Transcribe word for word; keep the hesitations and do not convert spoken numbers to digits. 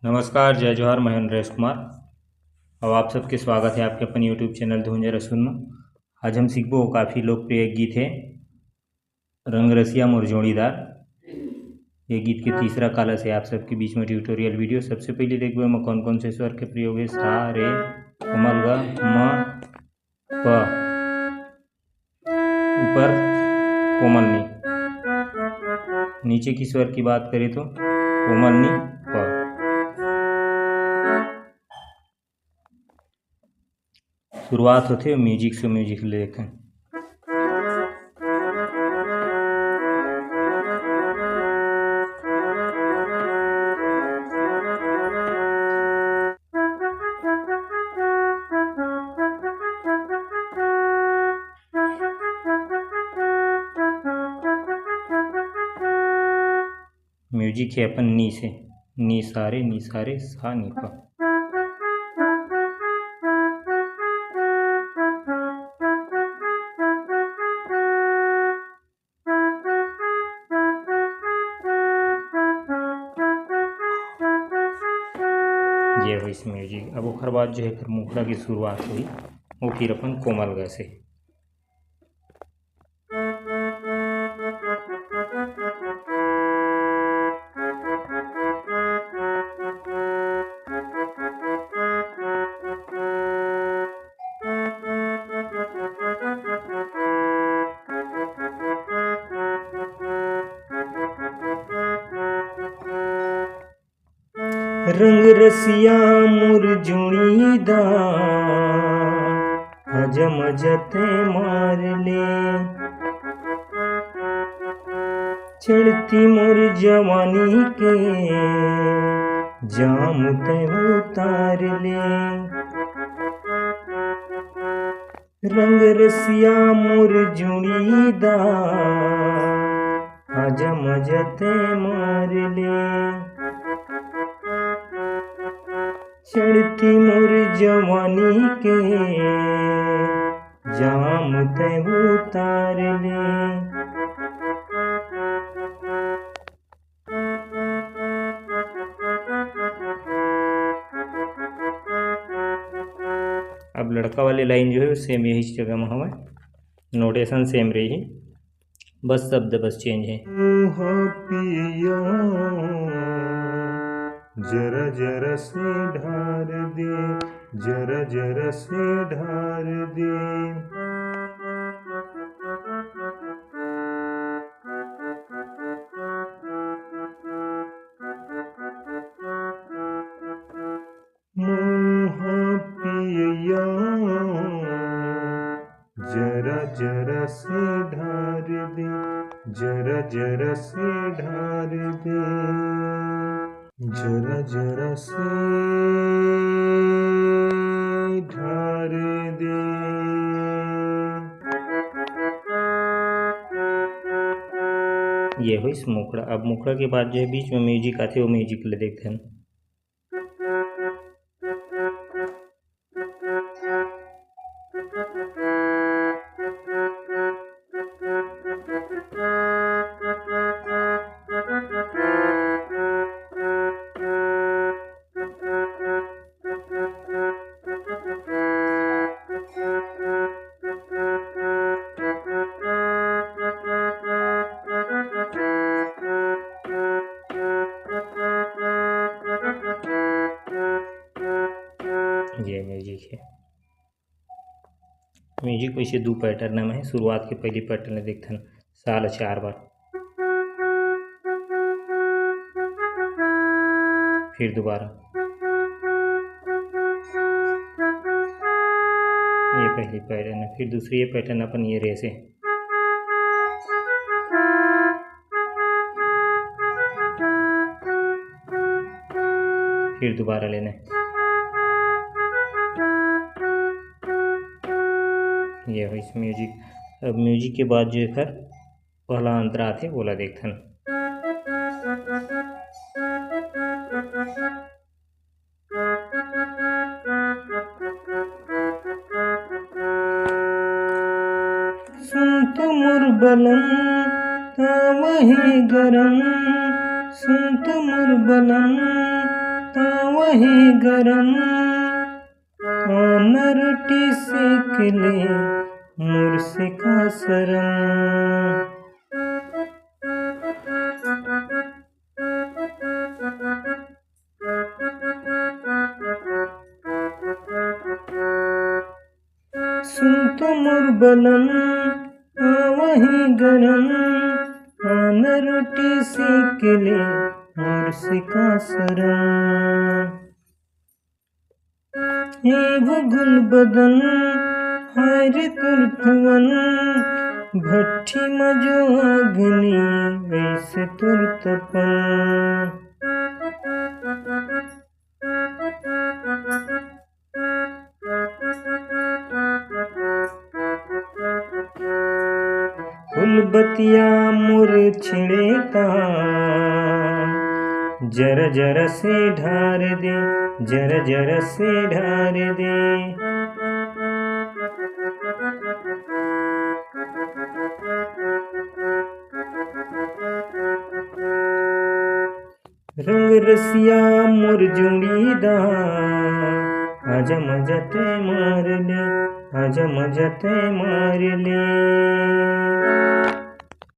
नमस्कार, जय जोहार, मैं हूं नरेश कुमार। अब आप सबके स्वागत है आपके अपन YouTube चैनल धुंझर असुर में। आज हम सीखबो काफ़ी लोकप्रिय गीत है रंग रसिया मोर जोड़ीदार। ये गीत के तीसरा काला से आप सबके बीच में ट्यूटोरियल वीडियो। सबसे पहले देखबो एमा कौन कौन से स्वर के प्रयोग है। सा, रे, कोमल ग, म, प, ऊपर कोमल नी। नीचे की स्वर की बात करें तो कोमल नी, प। शुरुआत होथे म्यूजिक से, म्यूजिक ले लेथे। म्यूजिक है अपन नी से, नी सा रे, नी सा रे, सा नी पा। ये होइस म्यूजिक। अब ओकर बाद जो है फिर मुखड़ा की शुरुआत हुई, वो फिर अपन कोमल ग से। रंग रसिया मोर जोड़ीदार, आजा मजा तैं मार ले। चढ़ती मोर जवानी के जाम तैं उतार ले। रंग रसिया मोर जोड़ीदार, आजा मजा तैं मार ले। चढ़ती मोर जवानी के जाम तैं उतार ले। अब लड़का वाली लाइन जो है, सेम यही जगह में हवय, नोटेशन सेम रही, बस शब्द बस चेंज है। ओ हो पिया, जरा जरा से ढार दे, जरा जरा से ढार दे। मोहा पिया, जरा जरा से ढार दे, जरा जरा से ढार दे, जरा जरा से ढार दे। ये होइस मुखड़ा। अब मुखड़ा के बाद जो है बीच में म्यूजिक आथे, वो म्यूजिक ले देखथन। ये म्यूजिक है। म्यूजिक वैसे दू पैटर्न में है। शुरुआत के पहली पैटर्न में देखथन, सा ल चार बार, फिर दोबारा, ये पहली पैटर्न है। फिर दूसरी ये पैटर्न अपन ये रे से, फिर दोबारा लेने। ये होइस म्यूजिक। अब म्यूजिक के बाद जो एकर पहला अंतरा आथे, ओला देखथन। सुन तो मोर बलम, तावहे गरम, सुन तो मोर बलम, तावा हे गरम, आना रोटी सेक ले, मोर से का सरम। सुन तो मोर बलम, आवा हे गरम, आना रोटी सेक ले, मोर से का सरम। ए भुगुल बदन, हाय रे तोर थुवन, भट्ठी म जो आग नी, वैसे तोर तपन। फूल बतिया मोर छिड़े ता, जरा जरा से ढार दे, जरा जरा से ढार दे। रंग रसिया मोर जोड़ीदार, आजा मजा ते मार ले, आजा मजा ते मार ले।